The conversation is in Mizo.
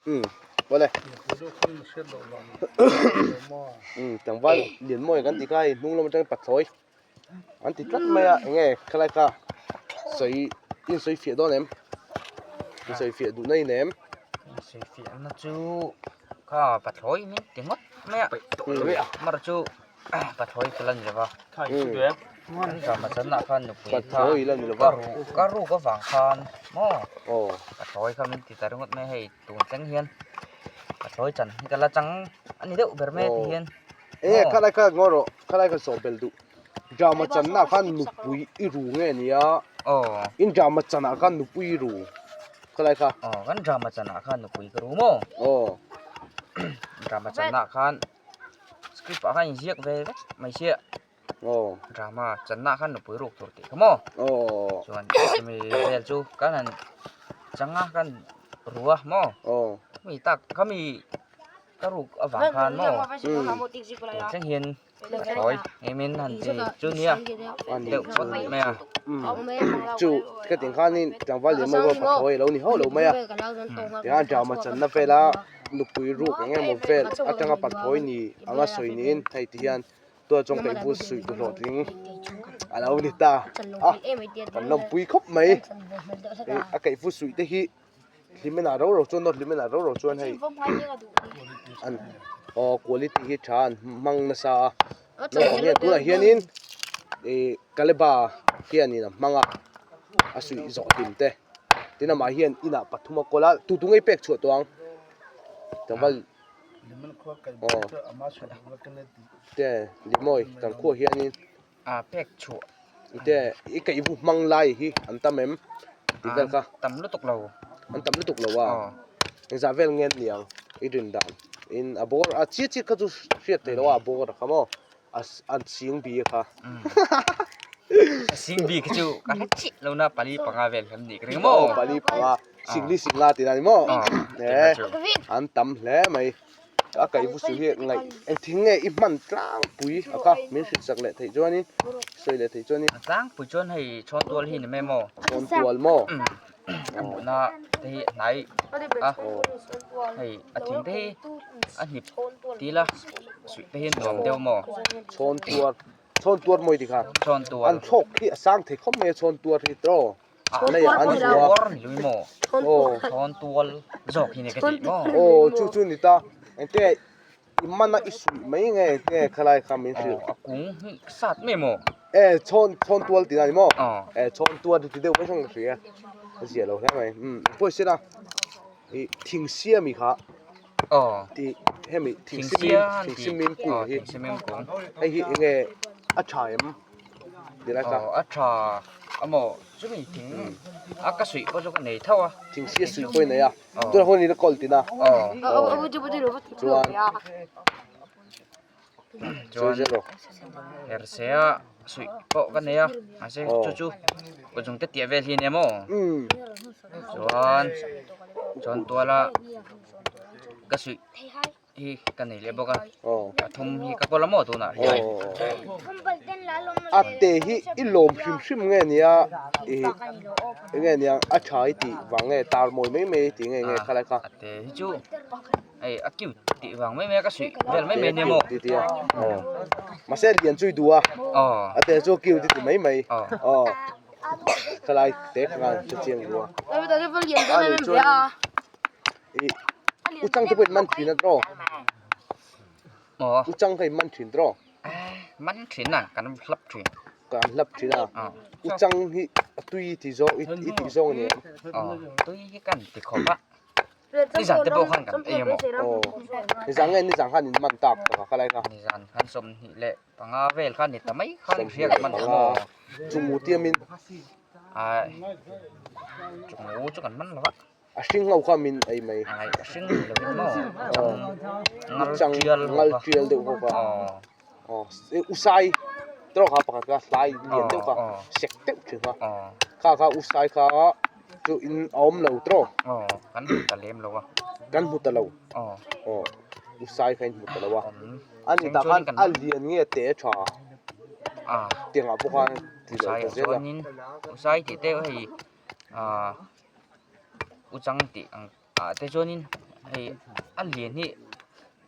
Umm awle. Umm tlangval Lianmawia kan tih kha hei hnung lam atangin pathlawi an ti tlat mai a enge khalai kha sawi in sawi fiah dawn em in sawi fiah duh na in em. Sawi fiah na chu kha pathlawi min ti ngawt mai a amaherawhchu chu pathlawi ka la ni lova drama chanah khan nupui kha ka ruk avang khan maw pathlawi kha min ti ta ringawt mai a hei tun thleng hian pathlawi chan hi ka la chang a ni deuh ber mai a ti hian enge khalai kha ngawi rawh khalai kha zawh belh duh drama channa khan nupui i ru nge nia in drama chanah khan nupui i ru khalai kha aw kan drama chanah khan nupui ka ru maw drama channa khan script ah khan inziak ve vek mai sia drama channa khan nupui ruk tur tih kha maw chuan chumi vel chu kan han chang a kan ru a maw mi tak khami ka ruk avang khan maw tun thleng hian ka thawi engemaw han ti chu nia deuh phawt mai a chu ka tih khanin tlangval lian mai pawh pathawi a lo ni hauh lo mai a tihian drama channa vela nupui ruk eng emaw vel atanga pathawi ni anga sawi niin hei ti hian tual chuan kaih bus suih tu hlawhtling a lo ni ta a kan lawmpui khawp mai ih a kaih bus suih te hi hlimen ah rau rau chuan nawt hlimen ah rau rau chuan hei an aw quality hi tha an hmang nasa a naupang hian tunah hianin ih kaleba hianin a hmang a a suih zawh hlim te. Tin amah hian inah pathum a kawl a, tu tu ngei pek chhuah tawh ang tlangval aw te Limawi kan khuah hianin a pek chhuah te i kaih vu hmang lai hi an tam em tih vel kha tam lutuk lo an tam lutuk lo a engzah vel nge an ni ang i rin dan in a bawr a chiah chiah kha chu hriat theih loh a a bawr a kha maw. an sing bi kha sing bi khi chu ka hre chiah lo na pali panga vel hem ni ka ring maw pali panga singli singla tih na ni maw e an tam hle mai a kaih vu su hi ngaih eng thing nge i hman tlangpui a kha min hrilh sak leh theih chuanin sawi leh theih chuanin tlangpui chuan hei chhawn tual hi ni mai maw chhawn tual maw a hmuhna te hi a hnai a hei a thing te hi a hnip til a suih te hi a nuam deuh maw chhawn tuar chhawn tuar mawi tikhan chhawn tuar an thlawk hi a sang thei khawp mai a chhawn tuar hi tawh lei ah an tuar ni lui maw chhawn tual zawk hi ni ka tih maw aw chu chu ni ta engte I man a i suih mai nge nge khalai kha min hrilh. A kung hi sat mai maw? E chhawn chhawn tual tih na ni maw? E chhawn tual ti deuh mai chuan ka hria a zia lo hle mai. Umm pawh sela i thing siami kha tih hemi thing simim thing simim kung hi hei hi enge a tha em ti lai kha. A tha amaw chumi thing a ka suih pawh chu ka nei tho a. Thing sia suih pawh i nei a. Tuna hun in a call tina. Chuan chuan hersea suih pawh ka nei a mahse chu chu kut zung te tiah vel hi a nia maw chuan chuan tuala ka suih hi ka nei leh bawk a pathum hi ka kawl a maw tunah hian a te hi i lawm hrim hrim nge nia ih enge nia a tha i tih vang nge tar mawi mai mai tih nge nge khalai kha a te hi chu hei a cute tih vang mai mai a ka suih vel mai mai nia maw ti ti a aw mahse lian chu i duh a a te chu cute i ti mai mai aw khalai te kha khan hrechiang duh a a nih chuan Ih u chang te pawh in man thin a tawh u chang kha in man thin tawh man thin a kan hlap thin kan hlap thin a u chang hi a tui ti zawng i tih zawng a ni em tui hi kan ti khawp a nizan te pawh khan kan ei emaw aw nizan nge nizan khan in man tak tak a khalai kha nizan khan sawmhnih leh panga vel khan ni ta mai khan hria kan man emaw chungmu tiamin a chungmu chu kan man lo a. A hring ho kha min ei mai. Ai a hring ni lovin maw chang ngal Chang tial ho ngal kha. tial deuh ho kha. Aw. Aw usai tawk kha pakhat kha hlai lian deuh kha Aw. sek deuh thin kha. Aw. Kha kha usai kha chu in a awm lo tawk. Aw kan hmu ta lem lo a. Kan hmu ta lo. Aw. Aw usai kha in hmu ta lo a. Awm. A ni tah khan a lian nge te tha. A. Tiangah pawh khan ti lo Usai ta ah zel a. chuanin usai tih te hei ah. U chang tih ang ah te chuanin Hei a lian hi.